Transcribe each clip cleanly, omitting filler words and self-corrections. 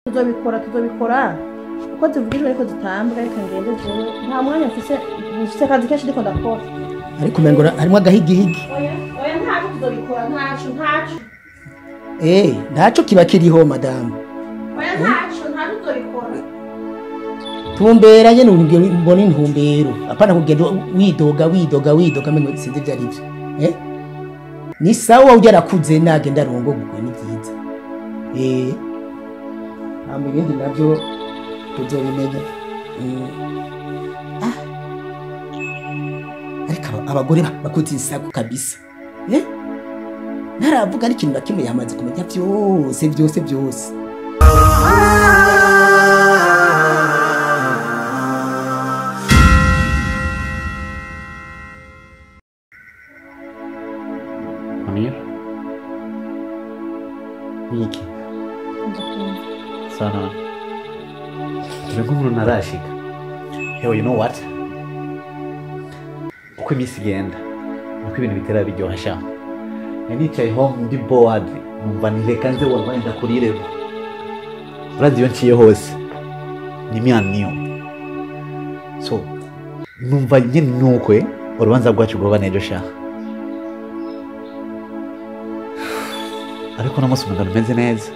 Tuzobikora uko zivugijwe ariko zitambwa. Reka ngende jewe, nta mwanya mfise, mfise akazi kenshi ndiko ndakora. Ariko umengo harimo agahigihigi. Oya oya, ntaco, tuzobikora, ntaco ntaco. Eh, ntaco kiba kiriho, madamu. Oya, ntaco ntaco, tuzobikora. Tumbera nyene mbona intumbero, apana kugenda widoga widoga widoga mengo sinzi ivyo ari vyo. Eh, ni sawa, ujya arakuze nagenda arongogwe, ni vyiza. Eh, hama ibindi navyo tuzobimenya. Ah. Ariko abagore bakuze isaku kabisa. Eh, ntaravuga n'ikintu na kimwe, yamaze kumenya vyose vyose vyose. Amir? Niki? Sana. Turi nk'umuntu ntarashika. Hewe, you know what? Uko iminsi igenda, niko ibintu bitera biryoha sha. Nari nicaye home ndi bored, numva ni reka nze wallahi ndakuriremo. Urazi iyo nciye hose, ni myaniyo. So, numva nyene nukwe urubanza rwacu rwoba n'ejo sha. Ariko uno munsi umenga ntumeze neza.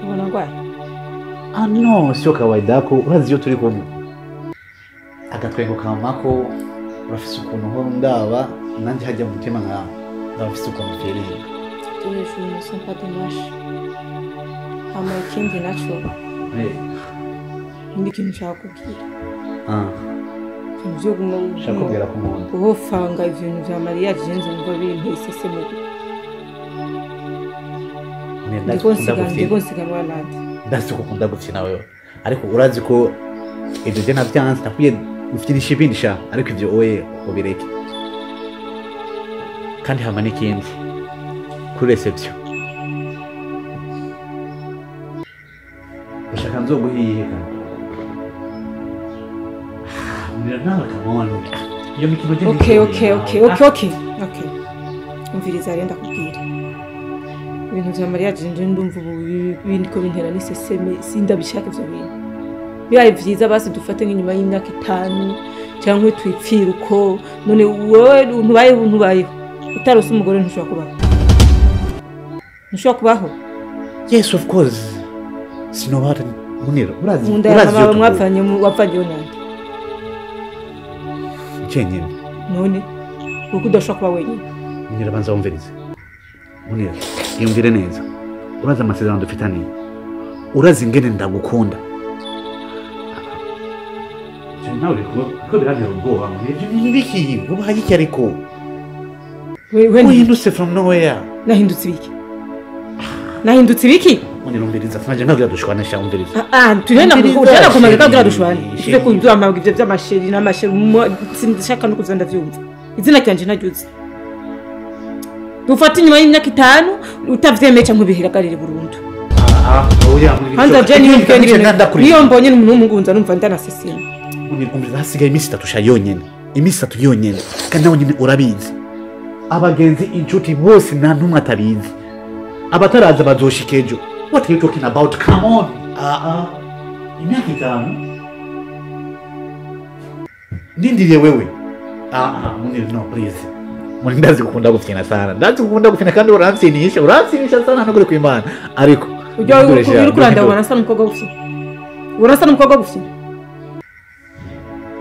Ubona ndwaye? Ah no, sio kawaida yako. Urazi iyo turi kumwe, agatwengo kamako, urafise ukuntu uhora undaba, nanjye hajya mu mutima nkawe ndabafise ukuntu feeling. Tous les jours ne sont pas des mâches. Hama ikindi naco, ikindi kintu nshaka kubwira. Ah, ibintu vyo ushaka kubwira ko unkunda. Guhofanga ibintu vya mariage, je nzi numva binteye iseseme. Ndazi ko ukunda gufyina. Ndiko nsiganwa nande? Ndazi ko ukunda gufyina wewe. Ariko urazi ko ibyo je navyanse, nakwiye gufyinisha ibindi sha, ariko ivyo oye ubireke. Kandi hama n'ikindi kuri reception. Ushaka nzoguhiye kandi. Mbwira nawe, come on. Iyo mikino je Okay, umviriza rero ndakubwira. Ibintu vya mariage nje ndumva ubu bindi ko bintera n'iseseme, sindabishaka ivyo bintu. Bibaye vyiza basi dufate nk'inyuma y'imyaka 5 cyangwa twipfire uko. None wowe ntubayeho, ntubayeho utarose umugore, ntushobora kubaho, ntushobora kubaho. Yes, of course. Sinobata Munira, urazi Nkunda urazi iyo mama mwapfanye wapfanye nande? Jenyine. None kuko udashobora kuba wenyine. Munira, banza wumvirize. Munira, yumvire neza. Urazi amasezerano dufitaniye. Urazi ingene ndagukunda. Je nawe ko birantera ubwoba. Ibyo ni biki? Ubaye iki ariko? Wewe Uhindutse from nowhere. Nahindutse ibiki? Nahindutse ibiki? Munira, umviriza. Sinajya ntabwira dushwane sha, umviriza. Ah, tugenda Umviriza, kugenda kumara kagira chérie, dushwane. Chérie. Tuve kuduha amabwi ivyo vy'ama chéri n'ama chéri, sinshaka no kuza ndavyumva. Izina ryanje ntaryuzi. Dufate inyuma y'imyaka 5, utavyemeye canke ubihagarire burundu. Ah, oya, Munira. Hanza je niyo mbwiye n'ibintu. Ndakuri. Niyo mbonye n'umuntu w'umugunza numva ndanasesema. Munira, umviriza, hasigaye iminsi 3 sha yonyene. Iminsi 3 yonyene. Kandi nawe nyine urabizi. Abagenzi, inshuti bose nta n'umwe atabizi. Abataraza bazoshika ejo. What are you talking about? Come on. Ah ah. Imyaka 5. Nindiriye wewe. Ah ah, Munira, no, please. Munira, ndazi gukunda gufyina sana. Ndazi gukunda gufyina kandi uramfyinisha, uramfyinisha sana no kuri kwimana. Ariko Ujya mpindure sha, uri kuranda mpindure. ubona asa n'umukobwa gufyina. Ubona asa n'umukobwa gufyina.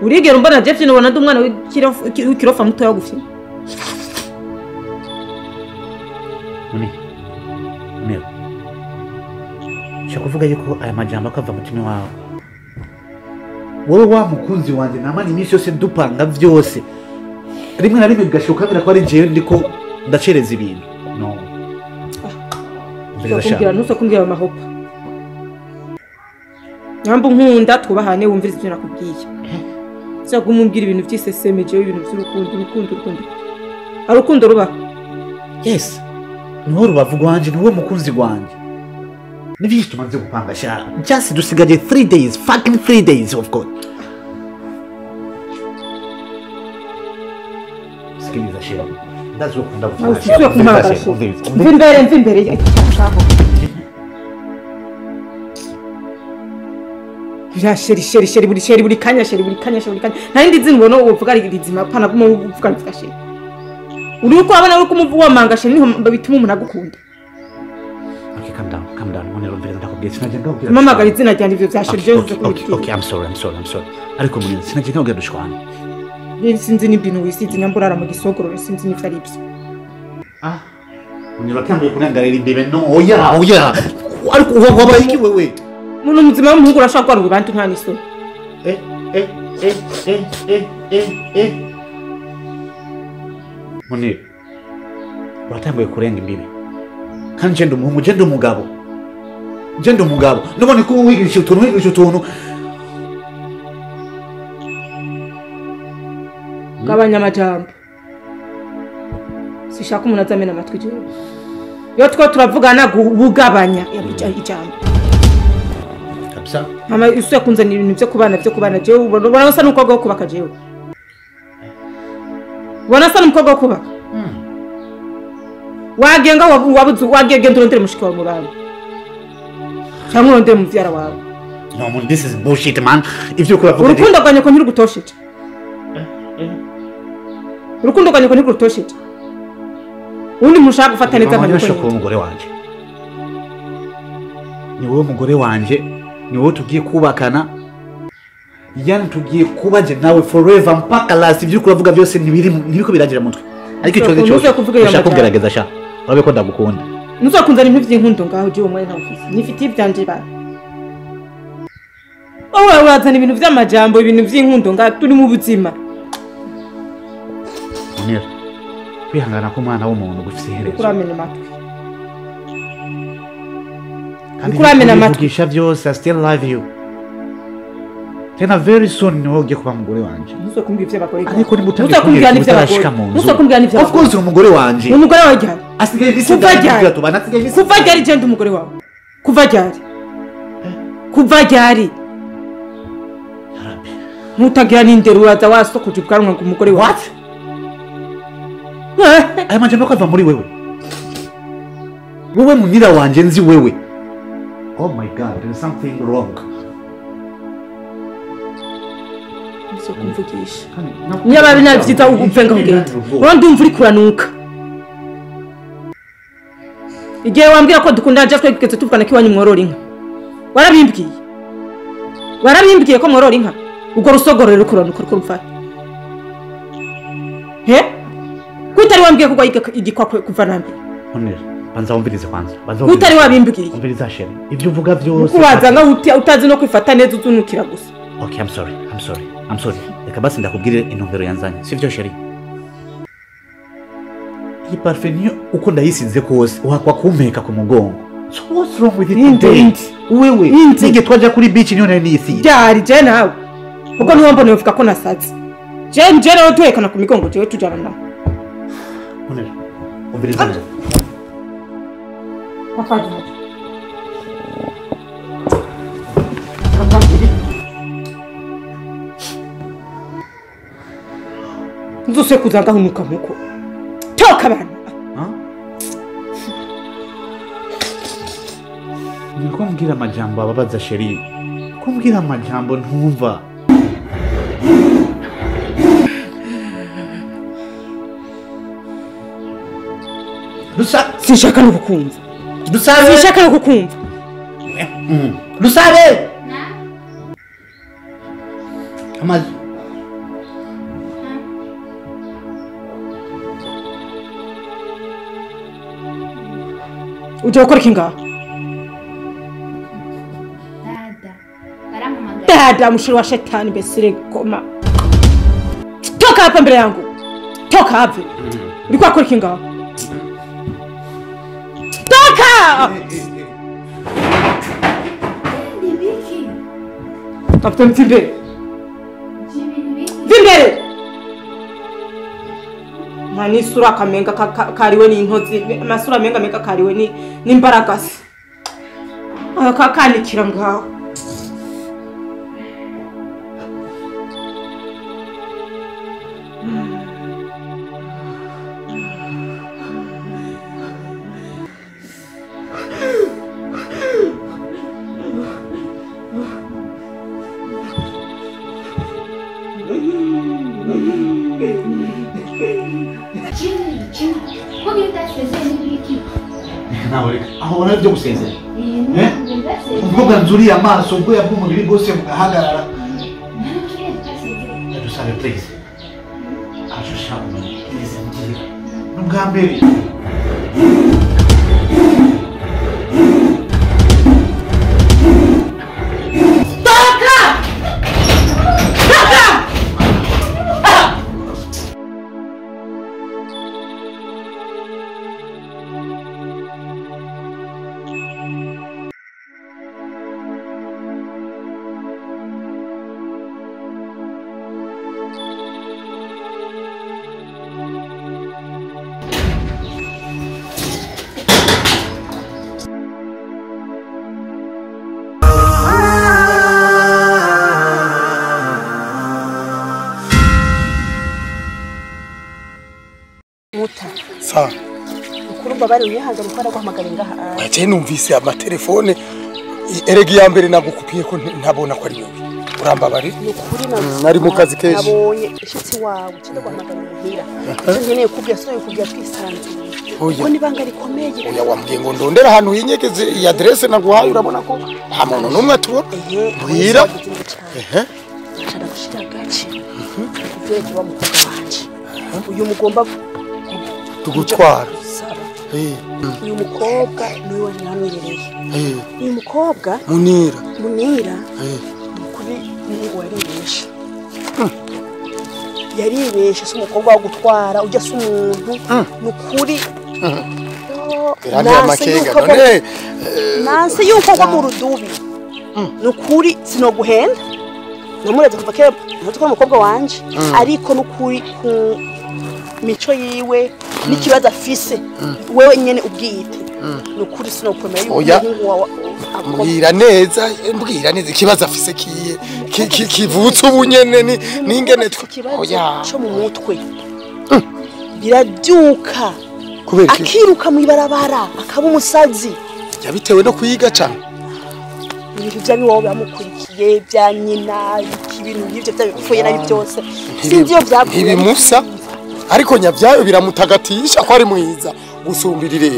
Urigera umbona Jeff ubona ndi umwana w'ikirofa mutoya gufyina. Muni. Munira. Nshaka kuvuga yuko aya majambo akava mu mutima wawe. Wowe wa mukunzi wanje namani iminsi yose dupanga vyose. Rimwe na rimwe bigashoka bira ko ari jewe ndiko ndacereza ibintu. No. Kumbwira ntuso kumbwira amahopa. Nyambo nkunda twubahane wumviriza ibyo nakubwiye. Sio kumumbwira ibintu by'iseseme jewe ibintu by'urukundo urukundo urukundo. Arukundo ruba. Yes. Niho rubavu rwanje niwe mukunzi rwanje. Ni byinshi tumaze gupanga sha. Just dusigaje 3 days, fucking 3 days of God. Sikiliza shira. Ndazi ukunda gufana. Mvimbere mvimbere. Ya sheri sheri sheri buri sheri buri kanya sheri buri kanya sheri buri kanya. Nta ndi zina ubona uvuga ari rizima pana kuma uvuga mvuga sheri. Uri uko abana uko umuvuga manga sheri niho bituma umuntu agukunda. Okay, calm down, calm down. Munero mbere ndakubwiye sinaje ngabwira. Mama gari izina ryanje ivyo vya sheri je. Okay, I'm sorry, I'm sorry, I'm sorry. Ariko munero sinaje ngabwira dushwana. Sinzi n'ibintu wisize nyamburara mu gisogororo sinzi n'ivyo ari byo. Ah. Munero atambuye kunangarira imbebe no oya oya. Ariko wabaye iki wewe? Muno muzima w'umuhungu urashaka kwara ububantu nta nisoni. Eh eh eh eh eh eh eh. Munero uratanguye kurenga imbibe. Kandi je ndi umuhungu, je ndi umugabo. Je ndi umugabo. Nubone ko wigisha utuntu wigisha utuntu. Gabanya amajambo. Sishaka umuntu azamena amatwi jewe. Iyo two turavugana bugabanya ijambo. Kabisa. Mama usuye kunzanira ibintu byo kubana jewe ubona usa n'umukobwa wo kubaka jewe. Ubona usa n'umukobwa wo kubaka. Wagenga wabuzu wagegenda urondere mushiki wawe mu bantu. Cyangwa urondere muvyara wawe. No man, this is bullshit man. Ivyo kuravuga. Urukundo rwanye ko ntirugutosheje. Urukundo rwanye ko ntirugutosheje. Undi mushaka gufata neza abantu ko umugore wanje. Ni wowe mugore wanje, ni wowe tugiye kubakana. Yani tugiye kubaje nawe forever mpaka last. Ivyo kuravuga byose ntibiri ntibiko biragira mutwe. Ariko icyo cyo ushaka kugerageza sha. Urabe ko ndagukunda. Nuzakunzana ibintu by'inkundo ngaho je umwe nta ufise. Nifitiye ivyanje ba. Wowe urazana ibintu vy'amajambo ibintu vy'inkundo ngaho turi mu buzima. Munero. Kwihangana ko mwana w'umuntu gufise iherezo. Kuramena amatwi. Kandi kuramena amatwi. Kugisha byose I still love you. Tena very soon niwe ugiye kuba umugore wanje. Ntuzokumbwira ivy'abagore. Ariko ni mutangiye ntuzokumbwira n'ivy'abagore. Ntuzokumbwira n'ivy'abagore. Of course uri umugore wanje. Umugore wawe ryari? Asigaye bisi ndakubwira tubana asigaye bisi. Kuva ryari je ndi umugore wawe? Kuva ryari? Kuva ryari? Ntutagira n'indero uraza wasokoje ubwanwa ngo umugore wawe. What? Aya majambo ko ava muri wewe. Wewe munira wanje nzi wewe. Oh my God, there is something wrong. Kumvugisha niba binavyita upfenga kugenda urandumva uri kuranuka igihe wambwira ko dukundana je twegeze tuvugana ko iwanyu mworora inka warabimbwiye warabimbwiye ko mworora inka ubwo rusogorero kuranuka ruko rupfa he kutari wambwiye ko igikwa kuva nambi Honera banza wumvirize kwanza banza kutari wabimbwiye umviriza chérie ibyo uvuga byose kubaza nga utazi no kwifata neza uzunukira gusa. Okay, I'm sorry. I'm sorry. I'm sorry. Reka basi ndakubwire intumbero yanzanye. Sivyo chérie? Iyi parfum niyo uko ndayisize kose uhakwa kumpeka ku mugongo. So what's wrong with it today? Wewe, nige twaja kuri beach niyo nari niyisize. Byari je nawe. Kuko niho mbona uvuga ko nasaze. Je nje rero tuhekana ku migongo jewe tujana nawe. Honera. Umviriza. Papa. Nzose kuzanga hunuka muko. Toka bana. Ha? Niko mbwira amajambo ababaza chérie. Ko mbwira amajambo ntumva. Dusa sinshaka no kukumva. Dusabe sinshaka no kukumva. Dusabe. Amazi. Ujya gukora iki ngaho? Dada, barampamagaye. Dada mshiri wa shetani besire koma. Toka hapa mbele yangu. Toka hapa. Ulikuwa kuri kinga. Toka! Nibiki. Tafuta mtimbe. Vimbere. Mani sura kamenga kariwe ni intozi, amasura menga menga kariwe ni nimbaragasi. Akakanikira ngaho. Aho byo gusezera. Umukobwa nzuriye amaso ubwo bw'umubiri bwose bugahagarara. Ndadusabe please. Ashusha please ngira. N'ubwa mbere. Toka! Toka! Sa ukurumba bari uyihanze gukora guhamagara ngaha. Waje numvise amatelefone eregi ya mbere nagukupiye ko ntabona ko ari wewe. Urambabari? Nari mu kazi kenshi. Nabonye ishitsi wawe cyo guhamagara muhira. Nkeneye kubya so kubya twisanzuye. Ko nibanga rikomeye. Oya wambwiye ngo ndondera ahantu hinyegeze iyi adresse naguhaye urabona ko nta muntu numwe atubona. Muhira. Ehe. Nshaka gushira gace. Kuvyerekeye wa mukobwa wanje. Uyu mugomba tugutwara. Uyu mukobwa niwe namwirereye. Uyu mukobwa Munira. Munira. Kuri ni waribesha. Yaribesha si umukobwa wo gutwara ujya si umuntu nukuri. Nanse yuko kwa mu rudubi. Nukuri sinoguhenda. Namureze kuva kera natwe umukobwa wanje ariko nukuri ku mico yiwe n'ikibazo afise wewe nyene ubwite nukuri sinokwemera yuko umuhungu wawe mbwira neza ikibazo afise kiye kivutse ubunyene ningene oya cyo mu mutwe birabyuka akiruka mu ibarabara akaba umusazi yabitewe no kuyiga cyane ibintu by'abiwowe bamukurikiye bya nyina ibintu nk'ibyo byabipfuye nabi byose sinzi iyo byapfuye ntibimusa ariko nyabyayo biramutagatisha ko ari mwiza gusumbirire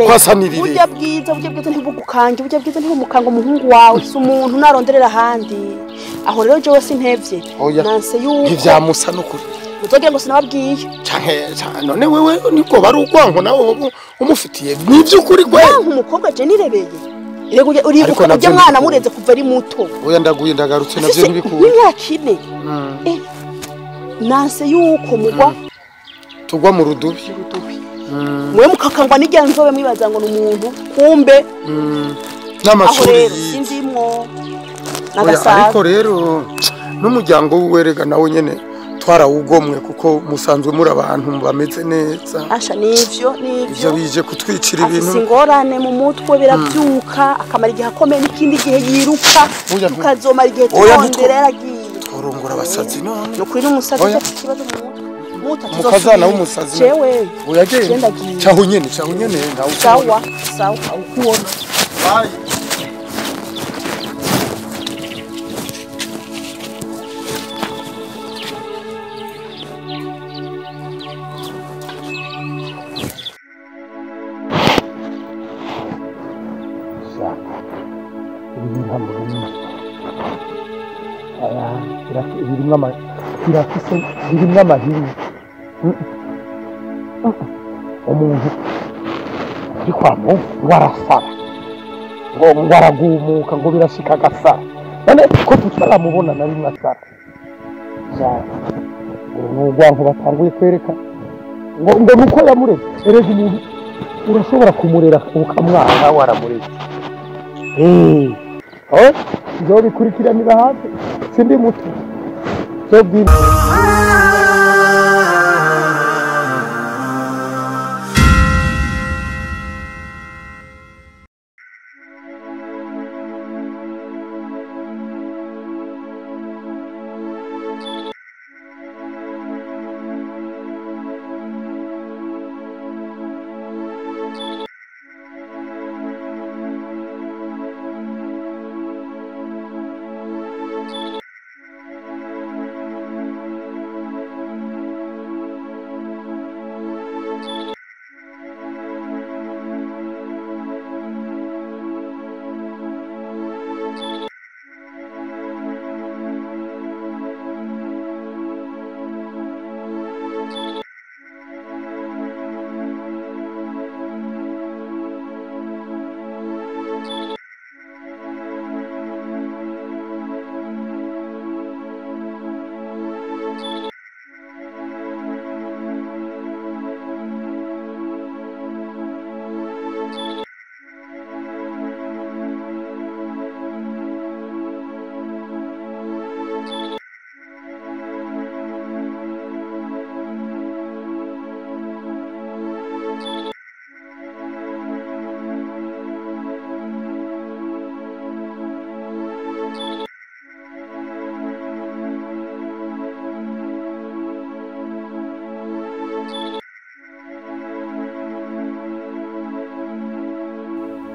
kwasanirire burya bwiza ntibugukange burya bwiza ntibumukanga umuhungu wawe si umuntu naronderera ahandi aho rero jewe sintevye nanse yuko ntivyamusa nukuri uzogira ngo sinababwiye canke none wewe nibwo bari urwanko nawe umufitiye nivy'ukuri gwe umukobwa je nirebeye uribuka ujya mwana mureze kuva ari muto oya ndaguye ndagarutse navyo ntibikunda imyaka ine nanse yuko mugwa tugwa mu rudubi mwe mukakangwa n'ijya nzobe mwibaza ngo n'umuntu kumbe n'amashuri sindimwo nagasaba ariko rero n'umuryango werega nawe nyene twarawugomwe kuko musanzwe muri abantu bameze neza asha nivyo ivyo bije kutwicira ibintu singorane mu mutwe birabyuka akamara igihe akomeye n'ikindi gihe yiruka tukazomara igihe turondera yaragiye tworongora abasazi none no kuri n'umusazi afite ikibazo mu mutwe mukazana w'umusazi jewe uyagenda cyaho nyene ntawe sawa sawa ukubona bye. Birimwo amahiri umuntu ari kwa Mungu ngo arasara ngo aragumuka ngo birashika agasara None ko tutaramubona na rimwe asara. N'urwanko batanguye kwereka ngo nuko yamureze. Erega umuntu urashobora kumurera ukamwanga waramureze. Nzobikurikiranira hafi sindi muto. Nzobwira.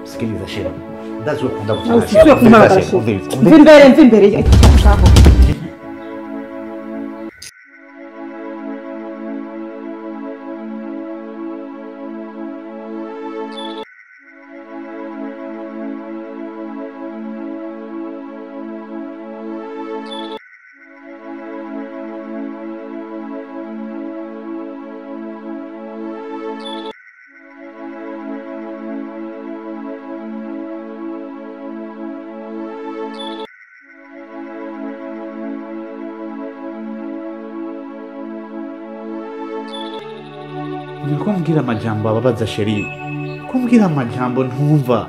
Sikiliza Shira. Ndazi ukunda gukina. Mva imbere. Kumbwira amajambo ababaza Sheri, kumbwira amajambo ntumva.